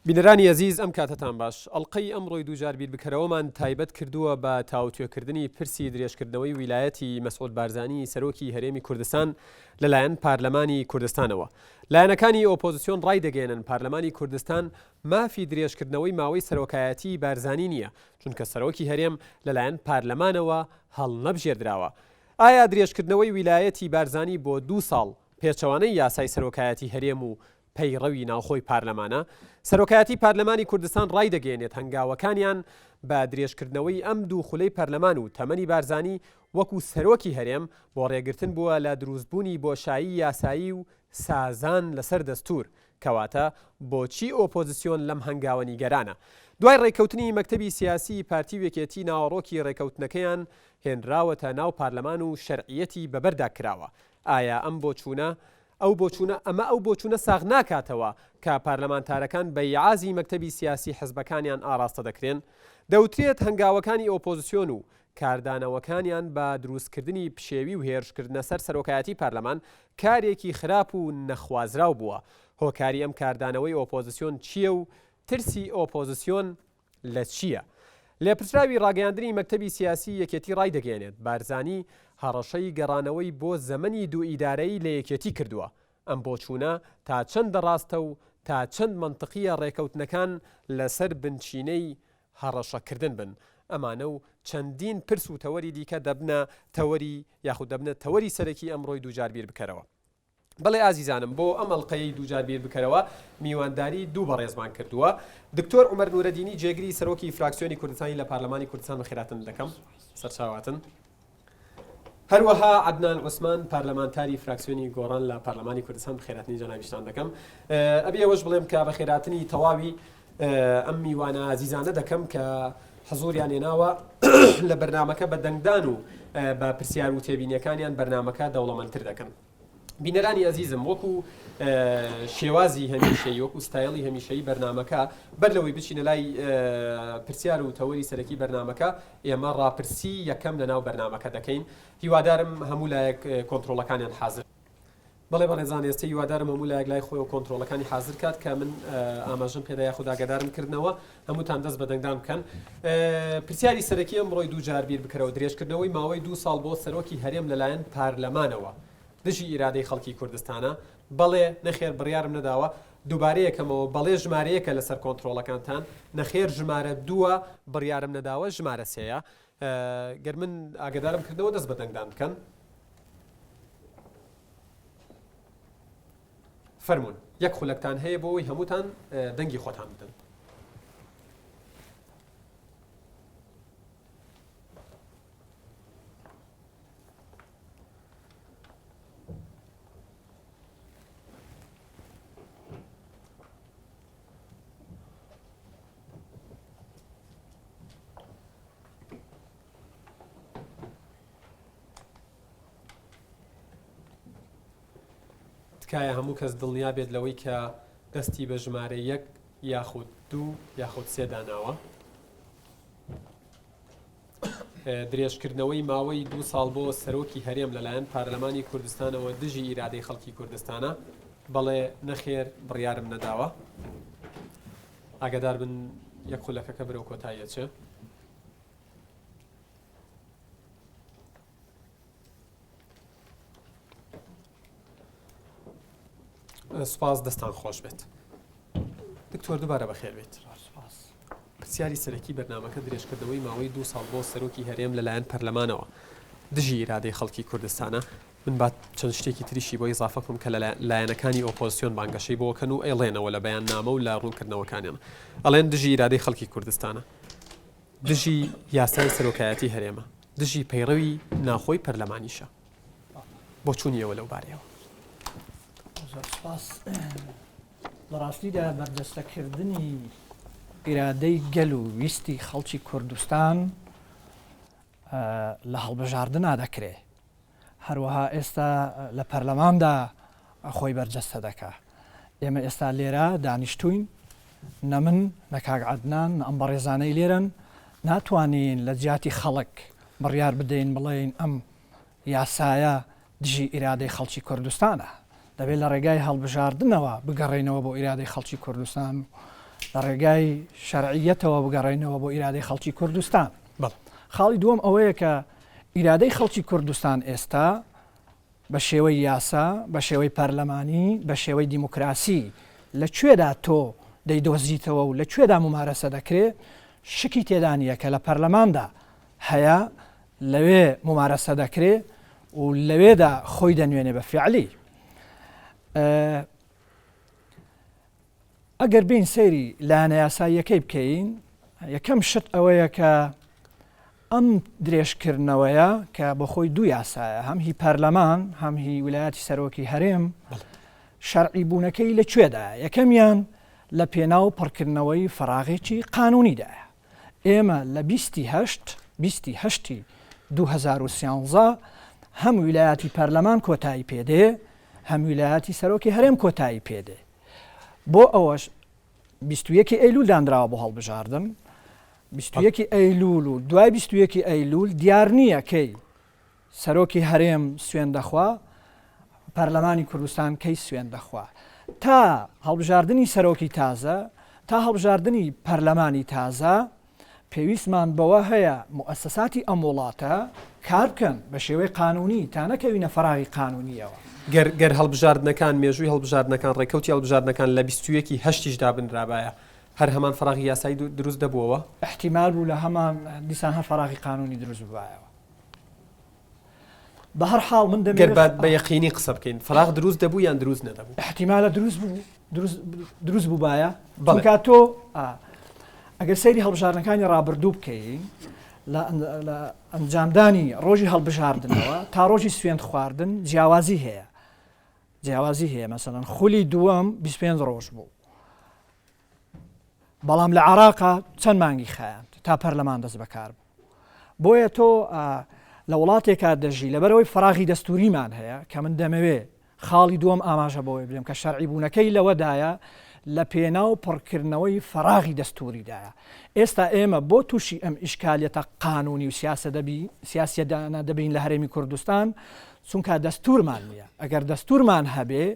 بینەرانی ئەزیز ئەم کاتەتان باش، ئەڵقەی ئەمڕۆی دووجار بیربکەرەوەمان تایبەت کردووە بە تاوتوێکردنی پرسی درێژکردنەوەی ویلایەتی مەسعود بارزانی سەرۆکی هەرێمی کوردستان لەلایەن پارلەمانی کوردستانەوە. لایەنەکانی ئۆپۆزسیۆن ڕایدەگەیەنن پارلەمانی کوردستان مافی درێژکردنەوەی ماوەی سەرۆکایەتیی بارزانی نییە، چونکە سەرۆکی هەرێم لەلایەن پارلەمانەوە هەڵنەبژێردراوە. ئایا درێژکردنەوەی ویلایەتی بارزانی بۆ دوو ساڵ پێچەوانەی یاسای سەرۆکایەتی هەرێم و پەیڕەوی ناوخۆی پارلەمانە؟ سەرۆکایەتی پارلەمانی کوردستان ڕایدەگەیەنێت هەنگاوەکانیان بە درێژکردنەوەی ئەم دوو خولەی پەرلەمان و تەمەنی بارزانی وەکو سەرۆکی هەرێم بۆ ڕێگرتن بووە لە دروستبوونی بۆشایی یاسایی و سازان لەسەر دەستور، کەواتە بۆچی ئۆپۆزسیۆن لەم هەنگاوە نیگەرانە؟ دوای ڕێککەوتنی مەکتەبی سیاسی پارتی و یەکێتی ناوەڕۆکی ڕێککەوتنەکەیان هێنراوەتە ناو پارلەمان و شەرعیەتی بەبەردا کراوە. ئایا ئەم بۆچوونە ئەو بۆچوونە ئەمە ئەو بۆچوونە ساغ ناکاتەوە کە پارلەمانتارەکان بە ئیعازی مەکتەبی سیاسی حزبەکانیان ئاڕاستە دەکرێن؟ دەوترێت هەنگاوەکانی ئۆپۆزسیۆن و کاردانەوەکانیان بە دروستکردنی پشێوی و هێرشکردنە سەر سەرۆکایەتی پەرلەمان کارێکی خراپ و نەخوازراو بووە، هۆکاری ئەم کاردانەوەی ئۆپۆزسیۆن چییە و ترسی ئۆپۆزسیۆن لە چییە؟ لێپرسراوی ڕاگەیاندنی مەکتەبی سیاسی یەکێتی ڕایدەگەیەنێت، بارزانی هەڕەشەی گەڕانەوەی بۆ زەمەنی دوو ئیدارەیی لە یەکێتی کردووە، ئەم بۆچوونە تا چەندە ڕاستە و تا چەند مەنتقییە ڕێکەوتنەکان لەسەر بنچینەی هەڕەشەکردن بن؟ ئەمانە و چەندین پرس و تەوەری دیکە دەبنە تەوەری یاخود دەبنە تەوەری سەرەکی ئەمڕۆی دووجار بیر بکەرەوە. بەڵێ ئازیزانم بۆ ئەم ئەڵقەیەی دووجار بیر بکەرەوە میوانداری دوو بەڕێزمان کردووە دکتۆر عومەر نورەدینی جێگری سەرۆکی فراکسیۆنی کوردستانی لە پارلەمانی کوردستان بەخێراتن دەکەم سەرچاواتن. هەروەها عەدنان عوسمان پارلەمانتاری فراکسیۆنی گۆڕان لە پارلەمانی کوردستان بەخێراتنی جەنابیشتان دەکەم. ئەبێ ئەوەش بڵێم کە بەخێراتنی تەواوی ئەم میوانە ئازیزانە دەکەم کە حزوریان هێناوە لە بەرنامەکە بە دەنگدان و بە پرسیار و تێبینیەکانیان بەرنامەکە دەوڵەمەندتر دەکەن. بینەرانی ئەزیزم وەکو شێوازی هەمیشەیی وەکو ستایڵی هەمیشەیی بەرنامەکە بەر لەوەی بچینە لای پرسیار و تەوەری سەرەکی بەرنامەکە ئێمە ڕاپرسی یەکەم لەناو بەرنامەکە دەکەین هیوادارم هەموو لایەک کۆنترۆڵەکانیان حازر بەڵێ بەڕێزان ئێستا هیوادارم هەموو لایەک لای خۆی و کۆنترۆڵەکانی حازر کات کە من ئاماژەم پێدا یاخود ئاگادارم کردنەوە هەمووتان دەست بە دەنگدان بکەن پرسیاری سەرەکی ئەمڕۆی دوو جار بیر بکەرەوە درێژکردنەوەی ماوەی دوو ساڵ بۆ سەرۆکی هەرێم لەلایەن پارلەمانەوە دژی ئیرادەی خەڵکی کوردستانە؟ بەڵێ، نەخێر بڕیارم نەداوە، دووبارەیەکەمەوە بەڵێ ژمارەیەکە لەسەر کۆنترۆڵەکانتان، نەخێر ژمارە دووە، بڕیارم نەداوە ژمارە سێیە. گەر من ئاگەدارم کردنەوە دەست بە دەنگدان بکەن. فەرموون یەک خولەکتان هەیە بۆ ئەوەی هەمووتان دەنگی خۆتان بدەن. تکایە هەموو کەس دڵنیا بێت لەوەی کە دەستی بە ژمارە یەک یاخود دوو یاخود سێ داناوە. درێژکردنەوەی ماوەی دوو ساڵ بۆ سەرۆکی هەرێم لەلایەن پارلەمانی کوردستانەوە دژی ئیرادەی خەڵکی کوردستانە؟ بەڵێ، نەخێر، بڕیارم نەداوە. ئاگادار بن یەک خولەکەکە بەرەو کۆتایی ئەچێ. سوپاس دەستان خۆش بێت دکتۆر دووبارە بەخێر بێت پرسیاری سەرەکی بەرنامەکە درێژکردنەوەی ماوەی دوو ساڵ بۆ سەرۆکی هەرێم لەلایەن پەرلەمانەوە دژی ئیرادەی خەڵکی کوردستانە من با چەند شتێکی تریشی بۆ ئیزافە بکەم کە لە لایەنەکانی ئۆپۆزسیۆن بانگەشەی بۆکەن و ئەیڵێنەوە لە بەیاننامە و لە ڕوونکردنەوەکانیان ئەڵێن دژی ئیرادەی خەڵکی کوردستانە دژی یاسای سەرۆکایەتی هەرێمە، دژی پەیڕەوی ناوخۆی پەرلەمانیشە. بۆچوونی ئێوە لەو بارەیەوە؟ زۆر سپاس. لە ڕاستیدا بەرجەستەکردنی ئیرادەی گەل و ویستی خەڵکی کوردستان لە هەڵبژاردنا دەکرێ. هەروەها ئێستا لە پەرلەماندا خۆی بەرجەستە دەکا. ئێمە ئێستا لێرە دانیشتووین، نە من، نە کاک عەدنان، نە ئەم بەڕێزانەی لێرەن، ناتوانین لە جیاتی خەڵک بڕیار بدەین بڵێین ئەم یاسایە دژی ئیرادەی خەڵکی کوردستانە. دەبێت لە ڕێگای هەڵبژاردنەوە بگەڕێینەوە بۆ ئیرادەی خەڵکی کوردستان و. لە ڕێگای شەرعیەتەوە بگەڕێینەوە بۆ ئیرادەی خەڵکی کوردستان. خاڵی دووەم ئەوەیە کە ئیرادەی خەڵکی کوردستان ئێستا بە شێوەی یاسا، بە شێوەی پەرلەمانی، بە شێوەی دیموکراسی لە کوێدا تۆ دەیدۆزیتەوە و لە کوێدا مومارەسە دەکرێ، شکی تێدا نییە کە لە پەرلەماندا هەیە، لەوێ مومارەسە دەکرێ و لەوێدا خۆی دەنوێنێ بە فیعلی. ئەگەر بێین سەیری لایەنە یاساییەکەی بکەین، یەکەم شت ئەوەیە کە ئەم درێژکردنەوەیە کە بۆ خۆی دوو یاسایە هەم هی پەرلەمان هەم هی ولایەتی سەرۆکی هەرێم شەرعی بوونەکەی لە کوێدایە یەکەمیان لە پێناو پڕکردنەوەی فەراغێکی قانونیدایە ئێمە لە بیستی هەشت بیستی هەشتی 2013 هەم ویلایەتی پەرلەمان کۆتایی پێدێ هەم ویلایەتی سەرۆکی هەرێم کۆتایی پێدێ بۆ ئەوەش 21 ئەیلول دانراوە بۆ هەڵبژاردن 21 ئەیلول و دوای 21 ئەیلول دیار نییە کەی سەرۆکی هەرێم سوێن دەخوا پەرلەمانی کوردستان کەی سوێن دەخوا تا هەڵبژاردنی سەرۆکی تازە تا هەڵبژاردنی پەرلەمانی تازە پێویستمان بەوە هەیە موئەسەساتی ئەم وڵاتە کار بکەن بە شێوەی قانونی تا نەکەوینە فەراغی قانونیەوە. گەر گەر هەڵبژاردنەکان، مێژووی هەڵبژاردنەکان، ڕێکەوتی هەڵبژاردنەکان لە 21 ی هەشتیش دابنرابایە، هەر هەمان فەراغی یاسایی دروست دەبووەوە؟ ئیحتیمال بوو لە هەمان دیسان هەر فەراغی قانونی دروست ببایەوە. بە هەر حاڵ من دەمەوێت. گەر بە بە یەقینی قسە بکەین، فەراغ دروست دەبوو یان دروست نەدەبوو؟ ئیحتیمالە دروست بوو دروست دروست بووبایە چونکە تۆ ئەگەر سەیری هەڵبژاردنەکانی ڕابردوو بکەین لە ئەنجامدانی ڕۆژی هەڵبژاردنەوە تا ڕۆژی سوێند خواردن جیاوازی هەیە جیاوازی هەیە مەسەڵەن خولی دووەم 25 ڕۆژ بوو بەڵام لە عراقا چەند مانگی خایاند تا پەرلەمان دەست بەکار بوو بۆیە تۆ لە وڵاتێکا دەژی لەبەرەوەی فراغی دەستوریمان هەیە کە من دەمەوێ خاڵی دووەم ئاماژە بەوەی بدەم کە شەرعی بوونەکەی لەوەدایە لە پێناو پڕکردنەوەی فەراغی دەستوریدایە. ئێستا ئێمە بۆ تووشی ئەم ئیشکالیەتە قانونی و سیاسیەدانە دەبین لە هەرێمی کوردستان؟ چونکا دەستورمان نییە. ئەگەر دەستورمان هەبێ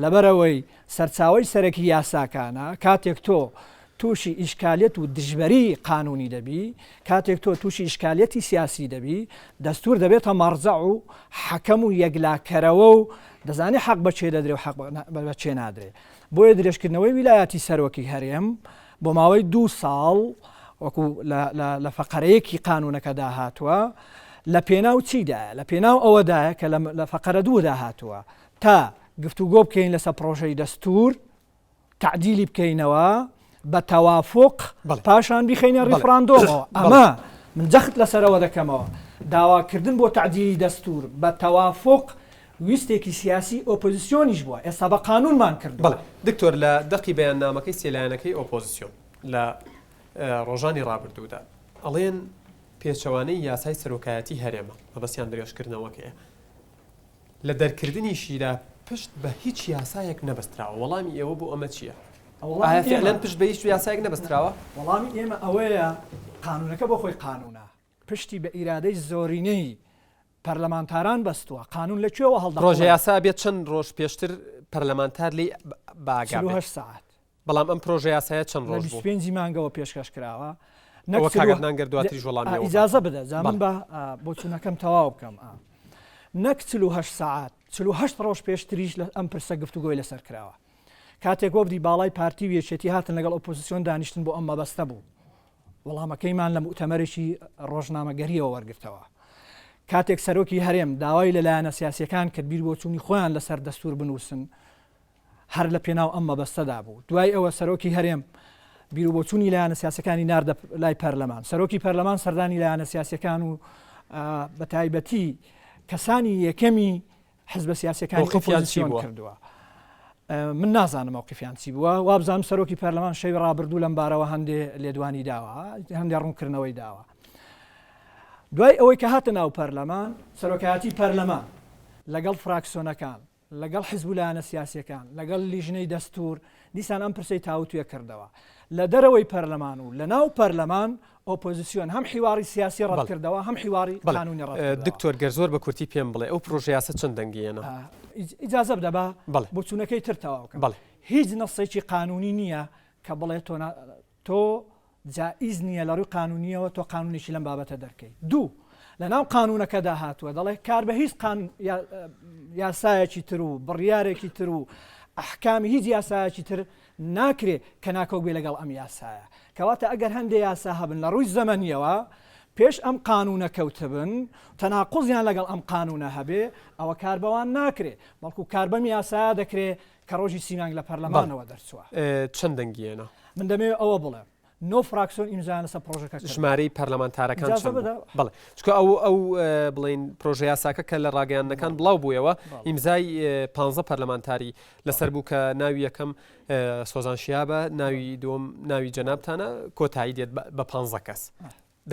لەبەرئەوەی سەرچاوەی سەرەکی یاساکانە، کاتێک تۆ تووشی ئیشکالیەت و دژبەری قانوونی دەبی، کاتێک تۆ تووشی ئیشکالیەتی سیاسی دەبی، دەستوور دەبێتە مەڕجەع و حەکەم و یەکلاکەرەوە و دەزانێ حەق بە کێ دەدرێ و حەق بە کێ نادرێ. بۆیە درێژکردنەوەی ویلایەتی سەرۆکی هەرێم بۆ ماوەی دوو ساڵ وەکو لە فەقەرەیەکی قانوونەکەدا هاتووە، لە پێناو چیدایە؟ لە پێناو ئەوەدایە کە لە فەقەرە دوودا هاتووە تا گفتوگۆ بکەین لەسەر پڕۆژەی دەستوور، تەعدیلی بکەینەوە بە تەوافوق پاشان بیخەینە ڕیفراندۆمەوە ئەمە من جەخت لەسەرەوە دەکەمەوە داواکردن بۆ تەعدیلی دەستور بە تەوافوق ویستێکی سیاسی ئۆپۆزیسیۆنیش بووە ئێستا بە قانونمان کردووە. بەڵێ دکتۆر لە دەقی بەیاننامەکەی سێ لایەنەکەی ئۆپۆزیسیۆن لە ڕۆژانی ڕابردوودا ئەڵێن پێچەوانەی یاسای سەرۆکایەتی هەرێمە مەبەستیان درێژکردنەوەکەیە لە دەرکردنیشیدا پشت بە هیچ یاسایەک نەبەستراوە، وەڵامی ئێوە بۆ ئەمە چییە؟ ئایا فیعلەن پشت بە هیچ یاسایەک نەبەستراوە؟ وەڵامی ئێمە ئەوەیە قانوونەکە بۆ خۆی قانوونە، پشتی بە ئیرادەی زۆرینەی پەرلەمانتاران بەستووە، قانوون لە کوێوە هەڵدەقوڵێ؟ پرۆژە یاسا ئەبێت چەند ڕۆژ پێشتر پەرلەمانتار لێی بە ئاگا بێت؟ 48 سەعات. بەڵام ئەم پرۆژە یاسایە چەند ڕۆژ بوو؟ لە 25 ی مانگەوە پێشکەش کراوە. ئەوە کاک عەدنان گەر دواتریش وەڵامی ئەوە ئیجازە بدە جا من بە بۆچوونەکەم تەواو بکەم. نەک 48 سەعات 48 ڕۆژ پێشتریش لە ئەم پرسە گفتوگۆی لەسەر کراوە. کاتێک وەفدی باڵای پارتی و یەکێتی هاتن لەگەڵ ئۆپۆزیسیۆن دانیشتن بۆ ئەم مەبەستە بوو. وەڵامەکەیمان لە موئتەمەرێکی ڕۆژنامەگەرییەوە وەرگرتەوە. کاتێک سەرۆکی هەرێم داوای لە لایەنە سیاسییەکان کرد بیربۆچوونی خۆیان لەسەر دەستوور بنووسن، هەر لە پێناو ئەم مەبەستەدا بوو. دوای ئەوە سەرۆکی هەرێم بیروبۆچوونی لایەنە سیاسەکانی ناردە لای پەرلەمان. سەرۆکی پەرلەمان سەردانی لایەنە سیاسەکان و بە تایبەتی کەسانی یەکەمی حزبە سیاسەکانی ئۆپۆزیسیۆن کردووە. من نازانم مەوقفیان چی بووە وابزانم سەرۆکی پەرلەمان شەوی ڕابردوو لەم بارەوە هەندێ لێدوانی داوە هەندێ ڕوونکردنەوەی داوە دوای ئەوەی کە هاتە ناو پەرلەمان سەرۆکایەتی پەرلەمان لەگەڵ فراکسۆنەکان لەگەڵ حزب و لایەنە سیاسییەکان، لەگەڵ لیژنەی دەستوور، دیسان ئەم پرسەی تاوتوێ کردەوە. لە دەرەوەی پەرلەمان و لە ناو پەرلەمان ئۆپۆزیسیۆن هەم حیواڕی سیاسی ڕەت کردەوە، هەم حیواڕی قانوونی ڕەت کردەوە. دکتۆر گەر زۆر بە کورتی پێم بڵێ ئەو پرۆژەیاسا چەند دەنگی هێنا؟ ئیجازە بدە با بۆچوونەکەی تر تەواو کەم. هیچ نەسێکی قانوونی نییە. کە بڵێ تۆ تۆ جائیز نییە لە ڕووی قانونیەوە تۆ قانونێکی لەم بابەتە دەرکەی. دوو، لە ناو قانونەکەدا هاتووە دەڵێ کار بە هیچ یاسایەکی تر و بڕیارێکی تر و ئەحکامی هیچ یاسایەکی تر ناکرێ کە ناکۆک بێ لەگەڵ ئەم یاسایە. کەواتە ئەگەر هەندێ یاسا هەبن لە ڕووی زەمەنیەوە پێش ئەم قانونە کەوتبن تەناقوزیان لەگەڵ ئەم قانونە هەبێ ئەوە کار بەوان ناکرێ بەڵکو کار بەم یاسایە دەکرێ کە ڕۆژی سی مانگ لە پەرلەمانەوە دەرچووە. چەند دەنگی هێنا؟ من دەمەوێت ئەوە بڵێم نۆ فراکسیۆن ئیمزایان لەسەر پڕۆژەکە کردووە. ژمارەی پەرلەمانتارەکان چەند بوو؟ بەڵێ چونکە ئەو ئەو بڵێین پرۆژە یاساکە کە لە ڕاگەیاندنەکان بڵاو بوویەوە ئیمزای پانزە پەرلەمانتاری لەسەر بوو کە ناوی یەکەم سۆزان شیابە ناوی دووەم ناوی جەنابتانە کۆتایی دێت بە پانزە کەس.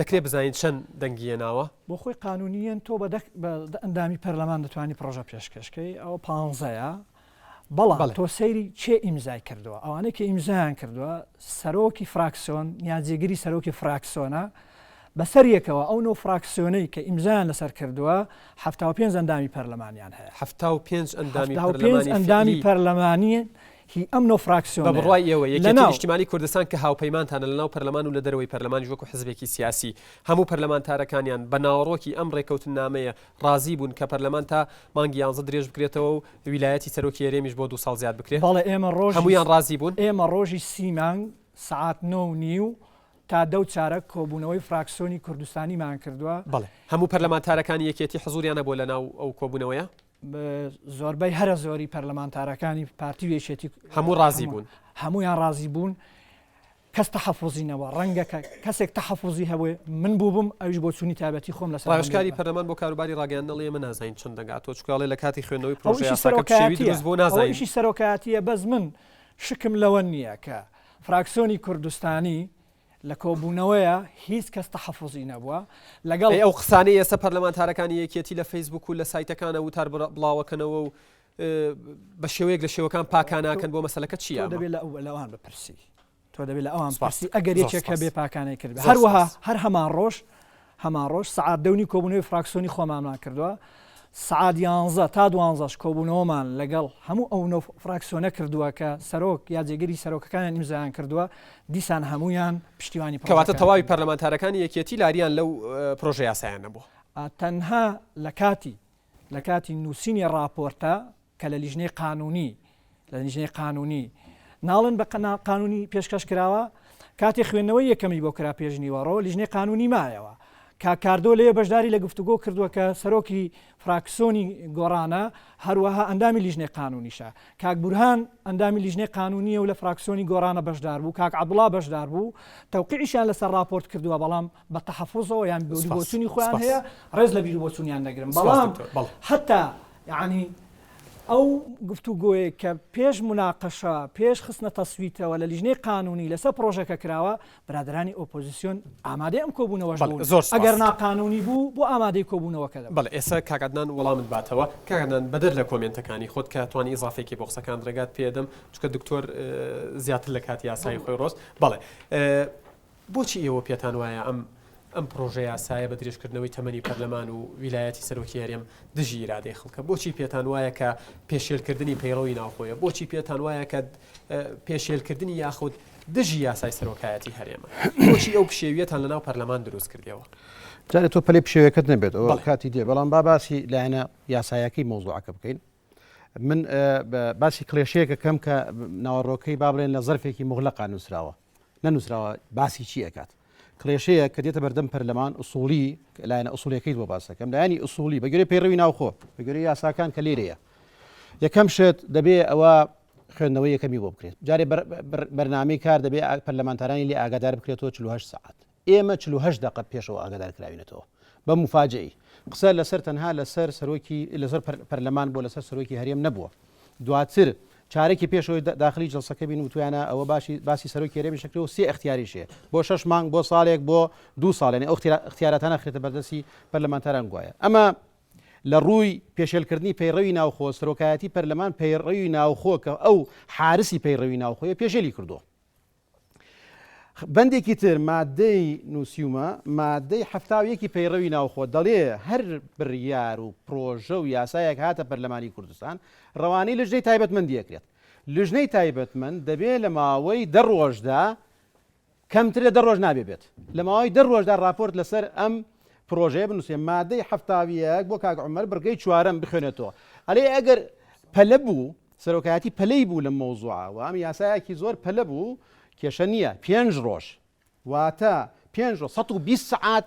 دەکرێت بزانین چەند دەنگی هێناوە؟ بۆ خۆی قانونیەن تۆ بە دە ئەندامی پەرلەمان دەتوانی پڕۆژە پێشکەش کەی ئەوە پانزەیە بەڵام تۆ سەیری کێ ئیمزای کردووە ئەوانەی کە ئیمزایان کردووە سەرۆکی فراکسیۆن یا جێگری سەرۆکی فراکسیۆنە بەسەر یەکەوە ئەو نۆ فراکسیۆنەی کە ئیمزایان لەسەر کردووە 75 ئەندامی پەرلەمانیان هەیە 75 ئەندامی پەرلەمانی ئەندامی پەرلەمانی هی ئەم نۆ فراکسیۆنەیە. بە بڕوای ئێوە یەکێتی نیشتیمانی کوردستان کە هاوپەیمانتانە لەناو پەرلەمان و لە دەرەوەی پەرلەمانیش وەکو حزبێکی سیاسی هەموو پەرلەمانتارەکانیان بە ناوەڕۆکی ئەم ڕێکەوتننامەیە ڕازی بوون کە پەرلەمان تا مانگی یانزە درێژ بکرێتەوە و ویلایەتی سەرۆکی هەرێمیش بۆ دوو ساڵ زیاد بکرێ؟ بەڵێ ئێمە ڕۆژی هەموویان ڕازی بوون؟ ئێمە ڕۆژی سی مانگ سەعات نۆ و نیو تا دە و چارەک کۆبوونەوەی فراکسیۆنی کوردستانیمان کردووە. بەڵێ هەموو پەرلەمانتارەکانی یەکێتی حزوریان هەبووە لەناو ئەو کۆبوونەوەیە؟ زۆربەی هەرە زۆری پەرلەمانتارەکانی پارتی و یەکێتی هەموو ڕازی بوون هەمویان ڕازی بوون کەس تەحەفوزی نەوە ڕەنگە کە کەسێک تەحەفوزی هەبێ من بووبم ئەویش بۆچوونی تایبەتی خۆم لەسەر ڕاوێژکاری پەرلەمان بۆ کاروباری ڕاگەیاندن ئەڵێ ئێمە نازانین چەند دەنگ هاتووە چونکە ئەڵێ لە کاتی خوێندنەوەی پرۆژە یاساکە پشێوی دروست بوو نازانین ئەوە ئیشی سەرۆکایەتییە بەس من شکم لەوە نییە کە فراکسیۆنی کوردستانی لە کۆبوونەوەیە هیچ کەس تەحەفوزی نەبووە لەگەڵ. ئەی ئەو قسانەی ئێستا پەرلەمانتارەکانی یەکێتی لە فەیسبوک و لە سایتەکانە وتار بڵاوەکەنەوە و بە شێوەیەک لە شێوەکان پاکاناکەن بۆ مەسەلەکە چییە؟ تۆ دەبێت لە ئەوان بپرسی تۆ دەبێت لە ئەوان بپرسی ئەگەر یەکێک هەبێ پاکانەی کردبێ. هەروەها هەر هەمان ڕۆژ هەمان ڕۆژ سەعات دەونی کۆبوونەوەی فراکسیۆنی خۆمانمان کردووە، سەعات یانزە تا دوانزەش کۆبوونەوەمان لەگەڵ هەموو ئەو نۆ فراکسیۆنە کردووە کە سەرۆک یا جێگری سەرۆکەکانیان ئیمزایان کردووە، دیسان هەموویان پشتیوانی پرۆژەکەیان کەواتە تەواوی کردووە. پەرلەمانتارەکانی یەکێتی لاریان لەو پرۆژە یاسایە نەبووە؟ تەنها لە کاتی لە کاتی نووسینی ڕاپۆرتە کە لە لیژنەی قانونی لە لیژنەی قانونی ناڵێن بە قانونی پێشکەش کراوە کاتی خوێندنەوەی یەکەمی بۆ کرا پێش نیوەڕۆ لیژنەی قانونی مایەوە کاک کاردۆ لێ بەشداری لە گفتوگۆ کردووە کە سەرۆکی فراکسۆنی گۆڕانە هەروەها ئەندامی لیژنەی قانونیشە کاک بورهان ئەندامی لیژنەی قانونیە و لە فراکسۆنی گۆڕانە بەشدار بوو کاک عەبدوڵا بەشدار بوو تەوقیعیشیان لەسەر ڕاپۆرت کردووە بەڵام بە تەحەفوزەوە یان بیروبۆچوونی خۆیان هەیە ڕێز لە بیروبۆچوونیان دەگرم بەڵام هەتا یەعنی ئەو گفتوگۆیەی کە پێش موناقەشە، پێش خستنە تەسویتەوە لە لیژنەی قانونی لەسەر پڕۆژەکە کراوە، برادەرانی ئۆپۆزیسیۆن ئامادەی ئەم کۆبوونەوەش بوون، ئەگەر ناقانونی بوو بۆ ئامادەی کۆبوونەوەکە دەبوون؟ بەڵێ ئێستا کاک عەدنان وەڵامت باتەوە. کاک عەدنان بەدەر لە کۆمێنتەکانی خۆت کە توانی ئیزافەیەکی بۆ قسەکانت ڕێگات پێ ئەدەم چونکە دکتۆر زیاتر لە کاتی یاسایی خۆی ڕۆست. بەڵێ بۆچی ئێوە پێتان وایە ئەم ئەم پڕۆژە یاسایە بە درێژکردنەوەی تەمەنی پەرلەمان و ویلایەتی سەرۆکی هەرێم دژی ئیرادەی خەڵکە؟ بۆچی پێتان وایە کە پێشێلکردنی پەیڕەوی ناوخۆیە؟ بۆچی پێتان وایە کە پێشێلکردنی یاخود دژی یاسای سەرۆکایەتی هەرێمە؟ بۆچی ئەو پشێویەتان لەناو پەرلەمان دروست کردیەوە؟ جارێ تۆ پەلەی پشێویەکەت نەبێت ئەوە کاتی دێ بەڵام با باسی لایەنە یاسایەکەی مەوزوعەکە بکەین. من باسی کڵێشەیەکەکەم کە ناوەڕۆکەی با بڵێن لە زەرفێکی مغلقا نووسراوە نەنووسراوە باسی چی ئەکات کڵێشەیە کە دێتە بەردەم پەرلەمان ئوسوڵی لایەنە ئوسوڵیەکەیت بۆ باس دەکەم لایەنی ئوسوڵی بە گوێرەی پەیڕەوی ناوخۆ بە گوێرەی یاساکان کە لێرەیە یەکەم شت دەبێ ئەوە خوێندنەوەی یەکەمی بۆ بکرێت جارێ بەرنامەی کار دەبێ پەرلەمانتارانی لێ ئاگادار بکرێتەوە 48 سەعات ئێمە 48 دقە پێشەوە ئاگادار کراوینەتەوە بە موفاجەئی قسە لەسەر تەنها لەسەر سەرۆکی لەسەر پەرلەمان بۆ لەسەر سەرۆکی هەرێم نەبووە دواتر چارەکی پێش ئەوەی داخلی جەڵسەکە بین وتویانە ئەوە باشی باسی سەرۆکی هەرێمیش ئەکرێ و سێ ئەختیاریش هەیە بۆ شەش مانگ بۆ ساڵێک بۆ دوو ساڵ یعنی ئەو ئەختیاراتانە خرێتە بەردەستی پەرلەمانتاران گوایە ئەمە لە ڕووی پێشێلکردنی پەیڕەوی ناوخۆ سەرۆکایەتی پەرلەمان پەیڕەوی ناوخۆ کە ئەو حارسی پەیڕەوی ناوخۆیە پێشێلی کردووە بەندێکی تر مادەی نووسیومە، مادەی 71 پەیڕەوی ناوخۆ دەڵێ هەر بڕیار و پرۆژە و یاسایەک هاتە پەرلەمانی کوردستان ڕەوانەی لجنەی تایبەتمەندی ئەکرێت. لژنەی تایبەتمەند دەبێ لە ماوەی دە ڕۆژدا کەمتر لە دە ڕۆژ نابێ بێت لە ماوەی دە ڕۆژدا ڕاپۆرت لەسەر ئەم پرۆژەیە بنووسێ مادەی 71 بۆ کاک عومەر بڕگەی چوارەم بخوێنێتەوە ئەلێ ئەگەر پەلە بوو سەرۆکایەتی پەلەی بوو لەم مەوزوعە و ئەم یاسایەکی زۆر پەلە بوو کێشە نییە پێنج ڕۆژ واتە پێنج ڕۆژ 120 سەعات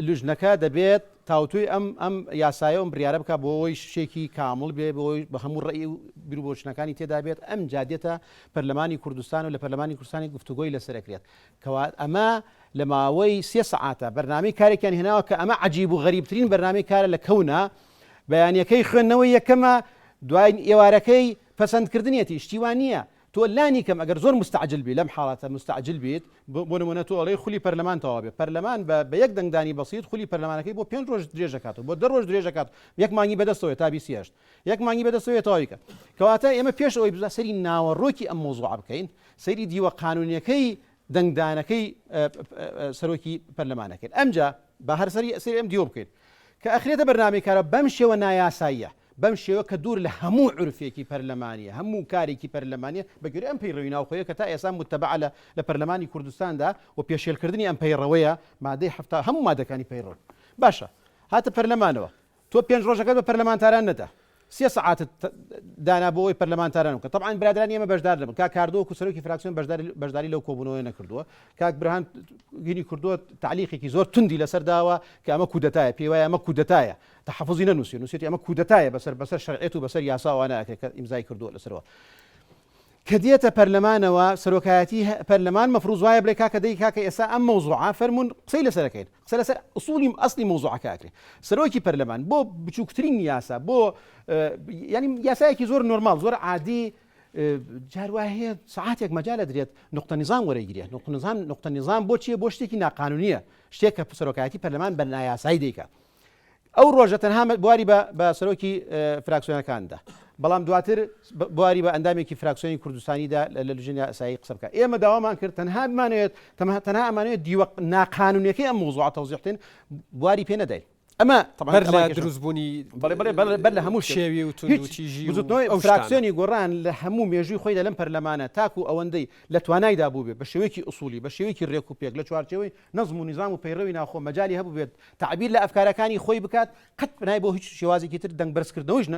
لوژنەکە دەبێت تاوتوێی ئەم ئەم یاسایە و ئەم بڕیارە بکات بۆ ئەوەی شتێکی کامڵ بێ بۆ ئەوەی بە هەموو ڕەئی و بیروبۆچونەکانی تێدا بێت ئەمجا دێتە پەرلەمانی کوردستان و لە پەرلەمانی کوردستانی گفتوگۆی لەسەر ئەکرێت کەوا ئەمە لە ماوەی سێ سەعاتە بەرنامەی کارێکیان هێناوە کە ئەمە عەجیب و غەریبترین بەرنامەی کارە لە کەونا بەیانیەکەی خوێندنەوەی یەکەمە دوای ئێوارەکەی پەسەندکردنیەتی شتی وا نییە تۆ لانی کەم ئەگەر زۆر مستعجل بی لەم حاڵەتە مستعجل بیت بۆ نمونە تۆ ئەڵێی خولی پەرلەمان تەواو بێ پەرلەمان بە بە یەک دەنگدانی بەسیط خولی پەرلەمانەکەی بۆ پێنج ڕۆژ درێژ دەکاتەوە بۆ دە ڕۆژ درێژ دەکات یەک مانگی بەدەستەوەیە تا 28 یەک مانگی بەدەستەوەیە تەواوی کە کەواتە ئێمە پێش ئەوەی بزا سەری ناوەڕۆکی ئەم مەوزوعە بکەین سەیری دیوە قانونیەکەی دەنگدانەکەی سەرۆکی پەرلەمانەکەین ئەمجا با هەر سەری سەیری ئەم دیوە بکەین کە ئەخرێتە بەرنامەی کارە بەم شێوە نایاساییە بەم شێوە کە دوور لە هەموو عورفێکی پەرلەمانیە، هەموو کارێکی پەرلەمانیە، بە گوێرەی ئەم پەیڕەوی ناوخۆیە کە تا ئێستا موتەبەعە لە لە پەرلەمانی کوردستاندا و پێشێلکردنی ئەم پەیڕەوەیە، مادەی 70 هەموو مادەکانی پەیڕەو. باشە هاتە پەرلەمانەوە، تۆ پێنج ڕۆژەکەت بە پەرلەمانتاران نەدا، سێ سەعاتت دانا بۆ ئەوەی پەرلەمانتاران بکەن، تەبعەن برادەرانی ئێمە بەشدار نەبوون، کاک کاردۆ وەکو سەرۆکی فراکسیۆن بەشداری بەشداری لەو کۆبوونەوەیە نەکردووە، کاک برهان هینی کردووە تەعلیقێکی زۆر توندی لەسەر داوە کە ئەمە کودەتایە، پێی وایە ئەمە کودەتایە. تەحەفوزی نەنووسیوە، نووسیویەتی ئەمە کودەتایە بەسەر بەسەر شەرعیەت و بەسەر یاسا و ئەوانە ئەکرێت کە ئیمزای کردووە لەسەرەوە. کە دێتە پەرلەمانەوە سەرۆکایەتی پەرلەمان مەفروز وایە بڵێ کاکە دەی کاکە ئێستا ئەم مەوزوعە فەرموون قسەی لەسەر ئەکەین قسە لەسەر ئوسوڵی ئەسلی مەوزوعەکە ئەکرێ سەرۆکی پەرلەمان بۆ بچووکترین یاسا بۆ یعنی یاسایەکی زۆر نۆرماڵ زۆر عادی جار وایە هەیە سەعاتێک مەجال ئەدرێت نوقتە نیزام وەرەگیرێت نوقتە نیزام نوقتە نیزام بۆ چییە بۆ شتێکی ناقانونیە شتێک کە سەرۆکایەتی پەرلەمان بە نایاسایی دەیکات ئەو ڕۆژە تەنها بواری بە بە سەرۆکی فراکسیۆنەکاندا بەڵام دواتر بواری بە ئەندامێکی فراکسیۆنی کوردستانیدا لە لژنی یاسایی قسە بکات ئێمە داوامان کرد تەنها بمانەوێت تەنها ئەمانەوێت دیوە ناقانونیەکەی ئەم مەوزوعە تەوزیح بکەین بواری پێ نەدەین ئەمە طبعا بەر لە دروستبوونی بەڵێ بەڵێ بەڵێ بەر لە هەموو شێوی و توندوتیژی و بزوتنەوەی ئەو شتانە. فراکسیۆنی گۆڕان لە هەموو مێژووی خۆیدا لەم پەرلەمانە تاکو ئەوەندەی لە توانایدا بووبێ بە شێوەیەکی ئوسوڵی بە شێوەیەکی رێک و پێک لە چوارچێوەی نەزم و نیزام و پەیڕەوی ناوخۆ مەجالی هەبووبێت تەعبیر لە ئەفکارەکانی خۆی بکات قەت پەنای بۆ هیچ شێوازێکی تر دەنگ بەرزکردنەوەیش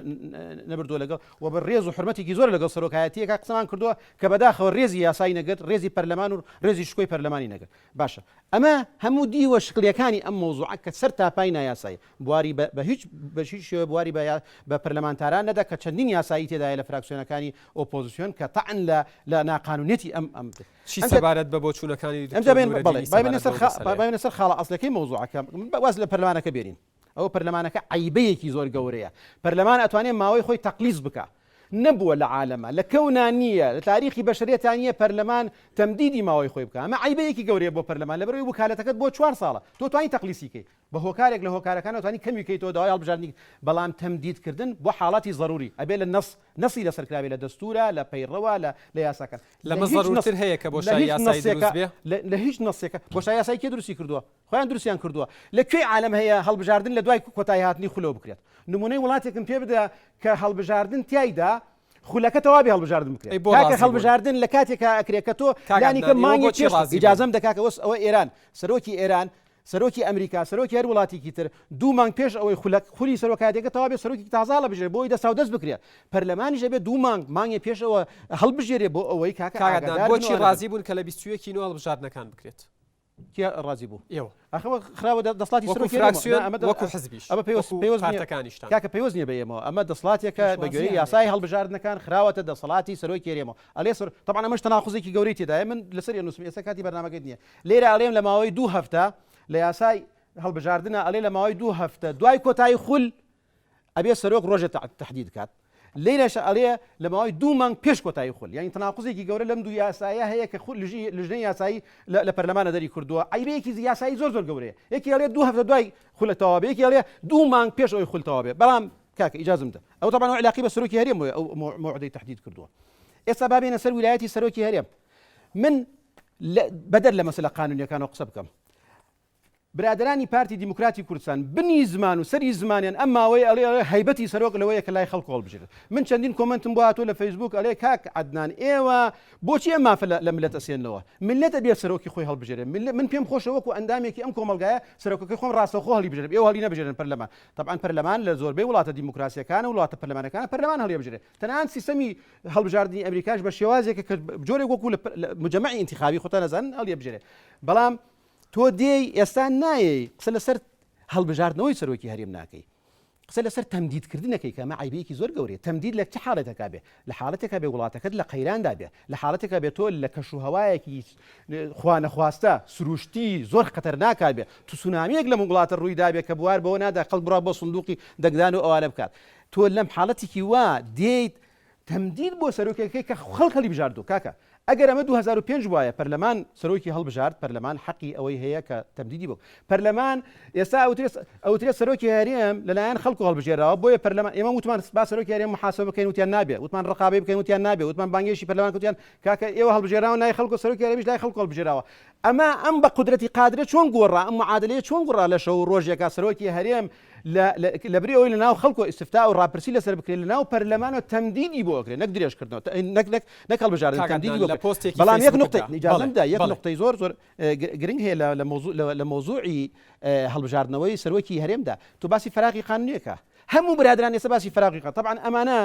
نەبردووە لەگەڵ و بە ڕێز و حورمەتێکی زۆر لەگەڵ سەرۆکایەتییەکە قسەمان کردووە کە بەداخەوە ڕێزی یاسای نەگرت ڕێزی پەرلەمان و ڕێزی شکۆی پەرلەمانی نەگرت باشە ئەمە هەموو دیوە شکڵیەکانی ئەم مەوزوعە کە سەر تاپای نایاسایی بواری بە هیچ بە هیچ شێوە بواری بە بە پەرلەمانتاران نەدا کە چەندین یاسایی تێدایە لە فراکسیۆنەکانی ئۆپۆزیسیۆن کە تەعن لە لە ناقانونیەتی ئەم ئەم چی سەبارەت بە بۆچوونەکانی دکتۆر نورەدینی سەبارەت بەو مەسەلەیە؟ با بێینە سەر خاڵە ئەسڵیەکەی مەوزوعەکە، واز لە پەرلەمانەکە بێنین، ئەوە پەرلەمانەکە عەیبەیەکی زۆر گەورەیە، پەرلەمان ئەتوانێ ماوەی خۆی تەقلیس بکا، نەبووە لە عالەما، لە کەونا نییە، لە تاریخی بەشەریەتا نییە پەرلەمان تەمدیدی ماوەی خۆی بکا، ئەمە عەیبەیەکی گەورەیە بۆ پەرلەمان، لەبەرئەوەی وکالەتەکەت بۆ چوار ساڵە، تۆ توانی تەقلیسی کەی، بە هۆکارێک لە هۆکارەکان ئەتوانی کەمی کەیتەوە داوای هەڵبژاردنی بەڵام تەمدید کردن بۆ حاڵاتی زەروری ئەبێ لە نەس نەسی لەسەر کرابێ لە دەستورا لە پەیڕەوە لە لە یاساکان لە لەمە هیچ نەس زەرورتر هەیە کە لە بۆشای هیچ یاسایی نەسێکە دروست بێ؟ لە لە هیچ نەسێکە بۆشای یاسایی کێ دروستی کردووە خۆیان دروستیان کردووە لە کوێی عالەم هەیە هەڵبژاردن لە دوای کۆتایی هاتنی خولەوە بکرێت نمونەی وڵاتێکم پێ بدە کە هەڵبژاردن تیایدا خولەکە تەواوی هەڵبژاردن بکرێت ئەی بۆ کاکە ڕازی بوون؟ هەڵبژاردن لە کاتێکا ئەکرێت کە تۆ کاک لانی کەم عەدنان ئێوە مانگێک بۆچی پێش ڕازی بوون؟ ئیجازەم دە کاکە وەس ئەوە ئێران سەرۆکی ئێران سەرۆکی ئەمریکا، سەرۆکی هەر وڵاتێکی تر دوو مانگ پێش ئەوەی خولەک خولی سەرۆکایەتیەکە تەواو بێت سەرۆکێکی تازە هەڵەبژێرێت بۆ ئەوەی دەستاودەست بکرێت. پەرلەمانیش ئەبێت دوو مانگ، مانگێ پێش ئەوە هەڵبژێرێت بۆ ئەوەی کاکە کاک عەدنان ئاگادار بن و بۆچی ئەوانە بن. ڕازی بوون کە لە 21 ی نۆ هەڵبژاردنەکان بکرێت؟ کێ ڕازی بوو؟ ئێوە. ئاخ ئەوە خراوە دەسەڵاتی وەکو سەرۆکی هەرێمەوە. نا فراکسیۆن، ئەمە وەکو حزبیش، ئەمە پەیوەست وەکو پەیوەست نییە پارتەکانیشتان. کاکە پەیوەست نییە بە ئێمەوە. ئەمە دەسەڵاتێکە بە گوێرەی پێشوازییان یاسای لێ کرد. هەڵبژاردنەکان خراوەتە دەسەڵاتی سەرۆکی هەرێمەوە. ئەلێ سەر تەبعەن ئەمەش تەناقوزێکی گەورەی تێدایە من لەسەری ئەنووسم ئێستا کاتی بەرنامەکەت نییە. لێرە ئەڵێم لە ماوەی دوو هەفتە لە یاسای هەڵبژاردنە ئەڵێ لە ماوەی دوو هەفتە دوای کۆتایی خول ئەبێ سەرۆک ڕۆژێ تەحدید کات لێرەش ئەڵێ لە ماوەی دوو مانگ پێش کۆتایی خول یعنی تەناقوزێکی گەورە لەم دوو یاسایە هەیە کە خول لژنەی یاسایی لە پەرلەمانە دەری کردووە عیبەیەکی یاسایی زۆر زۆر گەورەیە یەکی ئەڵێ دوو هەفتە دوای خولە تەواو بێ یەکی ئەڵێ دوو مانگ پێش ئەوەی خول تەواو بێ بەڵام کاکە ئیجازم دە ئەو تەبعەن ئەو علاقی بە سەرۆکی هەرێم ئەو مەوعدەی تەحدید کردووە ئێستا با بێنە سەر ویلایەتی سەرۆکی هەرێم من بەدەر لە مەسەلە قانونیەکانەوە قسە بکەم. برادەرانی پارتی دیموکراتی کوردستان بنی زمان و سەری زمانیان ئەم ماوەیە ئەڵێ ئەڵێ هەیبەتی سەرۆک لەوەیە کە لای خەڵک هەڵبژێرێت. من چەندین کۆمەنتم بۆ هاتووە لە فەیسبووک ئەڵێ کاک عەدنان ئێوە بۆچی ئەم مافە لە مللەت ئەسێننەوە؟ مللەت ئەبێ سەرۆکی خۆی هەڵبژێرێ. من پێم خۆشە وەکو ئەندامێکی ئەم کۆمەڵگایە سەرۆکەکەی خۆم ڕاستەوخۆ هەڵیبژێرم ئێوە هەڵینەبژێرن پەرلەمان. تەبعەن پەرلەمان لە زۆربەی وڵاتە دیموکراسیەکان و وڵاتە پەرلەمانەکان پەرلەمان هەڵیەبژێرێ. تەنانەت سیستەمی هەڵبژاردنی ئەمریکاش بە شێوازێکە کە جۆرێک وەکو لە مجەمەعی ئینتیخابی خۆتان ئەزانن هەڵیەبژێرێ. بەڵام تۆ دێی ئێستا نایەی قسە لەسەر هەڵبژاردنەوەی سەرۆکی هەرێم ناکەی قسە لەسەر تەمدیدکردنەکەی کە ئەمە عەیبەیەکی زۆر گەورەیە تەمدید لە چ حاڵەتێکا بێ لە حاڵەتێکا بێ وڵاتەکەت لە قەیراندا بێ لە حاڵەتێکا بێ تۆ لە کەش و هەوایەکی خوانەخواستە سروشتی زۆر خەتەرناکا بێ تسونامیەک لەم وڵاتە ڕووی دابێ کە بوار بەوە نادا خەڵک بڕا بۆ سندوقی دەنگدان و ئەوانە بکات تۆ لەم حاڵەتێکی وا دێیت تەمدید بۆ سەرۆکێکەکەی کە خەڵک هەڵیبژاردوو کاکە ئەگەر ئەمە 2005 بوایە پەرلەمان سەرۆکی هەڵبژارد پەرلەمان حەقی ئەوەی هەیە کە تەمدیدی بۆ پەرلەمان ئێستا ئەوترێت سەرۆکی هەرێم لەلایەن خەڵک هەڵبژێراوە بۆیە پەرلەمان ئێمە وتمان با سەرۆکی هەرێم محاسبە بکەین وتیان نابێ وتمان ڕقابەی بکەین وتیان نابێ وتمان بانگێشی پەرلەمان وتیان کاکە ئێوە هەڵبژێراوە نای خەڵک و سەرۆکی هەرێمیش لای خەڵک هەڵبژێراوە ئەمە ئەم بە قودرەتی قادرە چۆن گۆڕا ئەم معادلەیە چۆن گۆڕا لە شەو و ڕۆژێکا سەرۆکی هەرێم لە لەبری ئەوەی لەناو خەڵک و ئیستفتا و ڕاپرسی لەسەر بکرێت لەناو پەرلەمانەوە تەمدیدی بۆ ئەکرێت نەک درێژکردنەوە نەک نەک نەک هەڵبژاردن کاک تەمدیدی عەدنان بۆ لە بکرێت پۆستێکی بەڵام یەک فەیسبووکتدا نوقتەی ئیجازەم بەڵێ بدە یەک بەڵێ نوقتەی زۆر زۆر گرنگ هەیە لە لە مەوزوع لە مەوزوعی هەڵبژاردنەوەی سەرۆکی هەرێمدا تۆ باسی فەراغی قانونیەکە هەموو برادران ئێستا باسی فەراغی قانون تەبعەن ئەمانە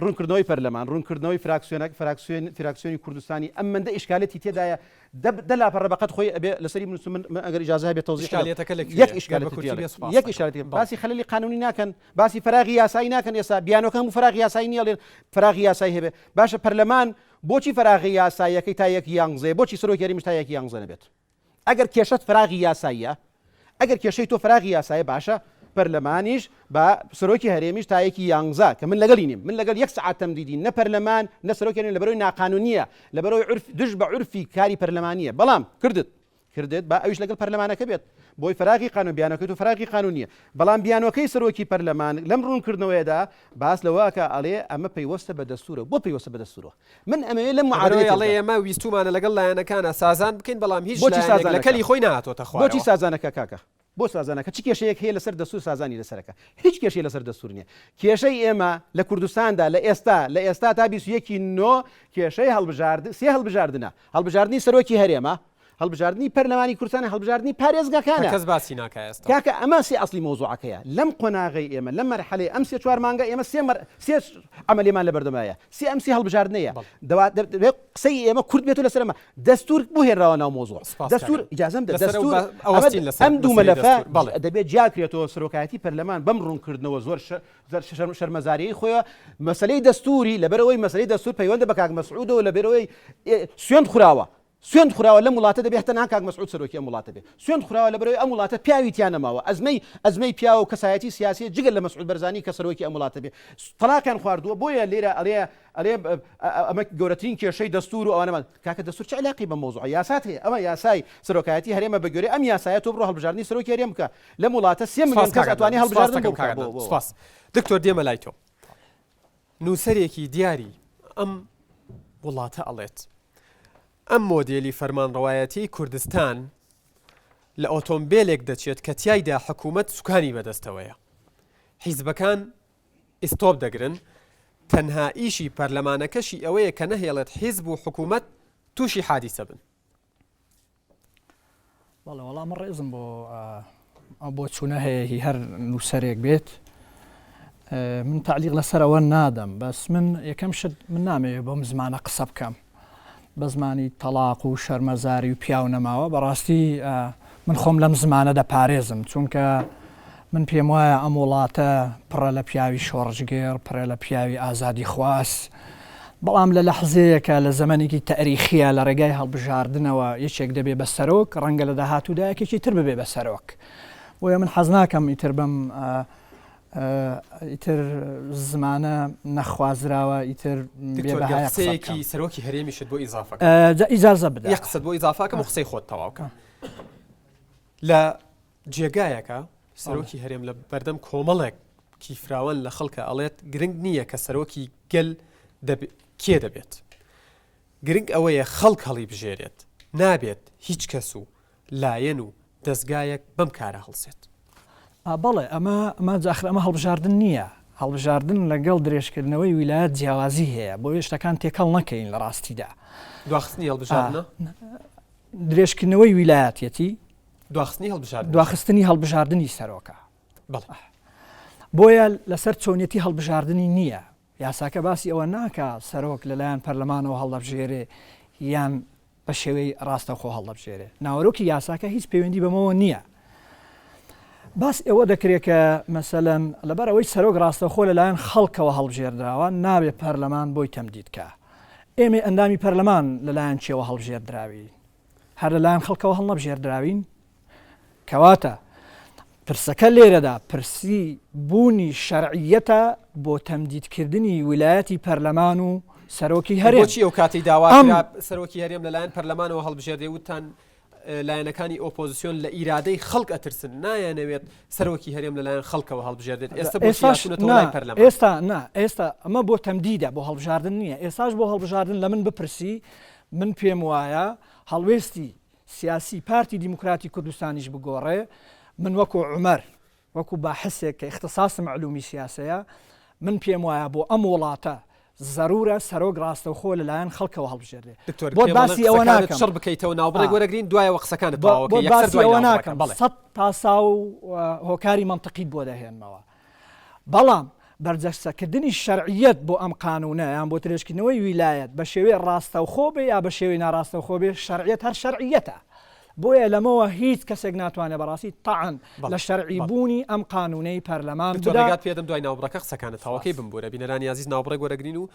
ڕوونکردنەوەی پەرلەمان، ڕوونکردنەوەی فراکسیۆنەک، فراکسیۆن، فراکسیۆنی کوردستانی، ئەم مەندە ئیشکالەتی تێدایە، دە، دە لاپەڕە بەقەد خۆی ئەبێ لەسەری بنووسم، من، من ئەگەر ئیجازە هەبێ تەوزیحی دەم. ئیشکالیەتەکە لە یەک کوێیە؟ گەر بە ئیشکالەتی کورتی تێڵێ، بێ سوپاست یەک دەکەم. ئیشکالەتی، بەڵێ. باسی خەلەلی قانوونی ناکەن، باسی فەراغی یاسایی ناکەن ئێستا، بیانۆکە هەموو فەراغی یاسایی نییە ئەڵێن فەراغی یاسایی هەبێ، باشە پەرلەمان بۆچی فەراغی یاساییەکەی تا یەک یانزەیە، بۆچی سەرۆکی هەرێمیش تا یەک یانزە نەبێت؟ ئەگەر کێشەت فراغی یاساییە، ئەگەر کێشەی تۆ فراغی یاسایە باشە پەرلەمانیش با سەرۆکی هەرێمیش تا یەکی یانزە کە من لەگەڵی نیم من لەگەڵ یەک سەعات تەمدیدی نە پەرلەمان نە سەرۆکی هەرێم لەبەرەوەی ناقانونیە لەبەرەوەی عورف دژ بە عورفی کاری پەرلەمانیە بەڵام کردت کردت با ئەویش لەگەڵ پەرلەمانەکە بێت بۆی فراغی قانون بیانەکەی تۆ فراغی قانونیە بەڵام بیانۆکەی سەرۆکی پەرلەمان لەم ڕوونکردنەوەیەدا باس لەوەکە ئەڵێ ئەمە پەیوەستە بە دەستورە بۆ پەیوەستە بە دەستورەوە من ئەمەوێ لەم لەبەرئەوەی معادلەیە ئەڵێ تێبگەم. ئێمە ویستوومانە لەگەڵ لایەنەکانا سازان بکەین بەڵام هیچ بۆچی لایەنێک لە سازانەکە؟ کەلی خۆی نەهاتۆتە بۆچی خوارەوە. سازانەکە کاکە؟ بۆ سازانەکە؟ چ کێشەیەک هەیە لەسەر دەستوور سازانی لەسەرەکە؟ هیچ کێشەی لەسەر دەستوور نییە. کێشەی ئێمە لە کوردستاندا لە ئێستا لە ئێستا تا 21 ی نۆ کێشەی هەڵبژارد سێ هەڵبژاردنە، هەڵبژاردنی سەرۆکی هەرێمە، هەڵبژاردنی پەرلەمانی کوردستانە، هەڵبژاردنی کە پارێزگاکانە. کەس باسی ناکا ئێستا. کاکە ئەمە سێ ئەسڵی مەوزوعەکەیە. لەم قۆناغەی ئێمە، لەم مەرحەلەی ئەم سێ چوار مانگە ئێمە سێ مەر سێ عەمەلیەمان لەبەردەمایە. سێ ئەم سێ هەڵبژاردنەیە. بەڵێ. دەوا دەبێ قسەی ئێمە کورت بێت و لەسەر ئەمە. دەستوور بۆ هێنراوە ناو مەوزوع. سپاس کاک دەستوور عەدنان. ئیجازەم بدە لەسەر ئەو دەستوور با ئەمە ئەوەستین لەسەر ئەم دوو مەسەلەی مەلەفە دەستوور. بەڵێ. دەبێ جیا کرێتەوە سەرۆکایەتی پەرلەمان بەم ڕوونکردنەوە زۆر شە شەرمەزاریی خۆیە مەسەلەی دەستووری لەبەرئەوەی مەسەلەی دەستوور پەیوەندە بە کاک مەسعودەوە لەبەرئەوەی سوێند خوراوە سوێند خوراوە لەم وڵاتە دەبێ تەنها کاک مەسعود سەرۆکی ئەم وڵاتە بێ سوێند خوراوە لەبەرئەوەی ئەم وڵاتە پیاوی تیا نەماوە ئەزمەی ئەزمەی پیاو و کەسایەتی سیاسی جگە لە مەسعود بەرزانی کە سەرۆکی ئەم وڵاتە بێ تەلاقیان خواردووە بۆیە لێرە ئەڵێ ئەڵێ ئەمە گەورەترین کێشەی دەستور و ئەوانەمان کاکە دەستور چ علاقی بە مەوزوع یاسات هەیە ئەمە یاسای سەرۆکایەتی هەرێمە بە گوێرەی ئەم یاسایە تۆ بڕۆ هەڵبژاردنی سەرۆکی هەرێم بکە لەم وڵاتە سێ ملیۆن سپاس کەس کاک ئەتوانێ عەدنان سپاس هەڵبژاردن بۆ دەکەم بکا کاک بۆ عەدنان بۆ سپاس دکتۆر دێمە لای تۆ نووسەرێکی دیاری ئەم وڵاتە ئەڵێت ئەم مۆدێلی فەرمانڕەوایەتیی کوردستان لە ئۆتۆمبێلێک دەچێت کە تیایدا حکوومەت سوکانی بەدەستەوەیە حیزبەکان ئیستۆپ دەگرن تەنها ئیشی پەرلەمانەکەشی ئەوەیە کە نەهێڵێت حیزب و حکوومەت تووشی حادیسە بن. بەڵێ وەڵا من ڕێزم بۆ ئەو بۆچوونە هەیە هی هەر نووسەرێک بێت من تعلیق لەسەر ئەوە نادەم بەس من یەکەم شت من نامەوێ بەم زمانە قسە بکەم بە زمانی تەڵاق و شەرمەزاری و پیاو نەماوە بەڕاستی من خۆم لەم زمانە دەپارێزم چونکە من پێم وایە ئەم وڵاتە پڕە لە پیاوی شۆڕشگێڕ، پرە لە پیاوی ئازادیخواز، بەڵام لە لەحزەیەکا لە زەمەنێکی تەئریخییا لە ڕێگای هەڵبژاردنەوە یەکێک دەبێ بە سەرۆک، ڕەنگە لە داهاتوودا یەکێکی تر ببێ بە سەرۆک. بۆیە من حەز ناکەم ئیتر بەم ئیتر زمانە نەخوازراوە ئیتر بێ دکتۆر گەر بەهایە قسە قسەیەکی بکەم. سەرۆکی هەرێمیشت بۆ ئیزافە کەم. جا ئیجازە بدە. یەک قسەت بۆ ئیزافە کەم و قسەی خۆت تەواو کە. لە جێگایەکە سەرۆکی هەرێم لە بەردەم کۆمەڵێک کیفراوان لە خەڵکە ئەڵێت گرنگ نییە کە سەرۆکی گەل کێ دەبێت گرنگ ئەوەیە خەڵک هەڵی بژێرێت نابێت هیچ کەس و لایەن و. دەزگایەک بەم کارە هەڵسێت؟ بەڵێ ئەمە ئەمە ئاخر ئەمە هەڵبژاردن نییە، هەڵبژاردن لەگەڵ درێژکردنەوەی ویلایەت جیاوازی هەیە، بۆیە شتەکان تێکەڵ نەکەین لە ڕاستیدا. دواخستنی هەڵبژاردنە؟ درێژکردنەوەی ویلایەتیەتی. دواخستنی هەڵبژاردن. دواخستنی هەڵبژاردنی سەرۆکە. بەڵێ. بۆیە لەسەر چۆنیەتی هەڵبژاردنی نییە. یاساکە باسی ئەوە ناکا سەرۆک لەلایەن پەرلەمانەوە هەڵدەبژێرێ یان بە شێوەی ڕاستەوخۆ هەڵدەبژێرێ. ناوەرۆکی یاساکە هیچ پەیوەندی بەمەوە نییە. باس ئەوە دەکرێت کە مەسەلەن لەبەر ئەوەی سەرۆک ڕاستەوخۆ لەلایەن خەڵکەوە هەڵبژێردراوە نابێ پەرلەمان بۆی تەمدید کا. ئێمەی ئەندامی پەرلەمان لەلایەن کێوە هەڵبژێردراوین؟ هەر لەلایەن خەڵکەوە هەڵنەبژێردراوین؟ کەواتە پرسەکە لێرەدا پرسی بوونی شەرعیەتە بۆ تەمدیدکردنی ویلایەتی پەرلەمان و سەرۆکی هەرێم. بۆچی ئەو کاتەی داوا کرا سەرۆکی هەرێم لەلایەن پەرلەمانەوە هەڵبژێردرێ وتتان لایەنەکانی ئۆپۆزیسیۆن لە ئیرادەی خەڵک ئەترسن نایانەوێت سەرۆکی هەرێم لەلایەن خەڵکەوە هەڵبژێردرێت ئێستا بۆچی هاتوونەتەوە لای پەرلەمان؟ ئێستا نا ئێستا ئەمە بۆ تەمدیدە بۆ هەڵبژاردن نییە ئێستاش بۆ هەڵبژاردن لە من بپرسی من پێم وایە هەڵوێستی سیاسی پارتی دیموکراتی کوردستانیش بگۆڕێ، من وەکو عومەر، وەکو باحسێک کە ئیختساسم علومی سیاسەیە، من پێم وایە بۆ ئەم وڵاتە زەرورە سەرۆک ڕاستەوخۆ لە لایەن خەڵکەوە هەڵبژێردرێ. دکتۆر بۆت پێم باسی ئەڵێن ئەوە قسەکانت ناکەم. چڕ بکەیتەوە ناوبڕێک ئا. وەرەگرین دوایەوە قسەکانت تەواوەکەی بۆت یەکسەر باسی دوای ئەوە ناوبڕەکە ناکەم بەڵێ. سەت پاساو و هۆکاری مەنتقیت بۆ دەهێنمەوە. بەڵام بەرجەستەکردنی شەرعیەت بۆ ئەم قانوونە یان بۆ درێژکردنەوەی ویلایەت بە شێوەی ڕاستەوخۆ بێ یا بە شێوەی ناڕاستەوخۆ بێ شەرعیەت هەر شەرعیەتە. بۆیە لەمەوە هیچ کەسێک ناتوانێ بەڕاستی تەعن لە شەرعی بوونی ئەم قانوونەی پەرلەمان دکتۆر بدا. ڕێگات پێدەم دوای ناوبڕەکە قسەکانت تەواوکەی بمبورە بینەرانی ئازیز ناوبڕێک وەرەگرین و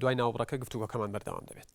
دوای ناوبڕەکە گفتوگۆکەمان بەردەوام دەبێت.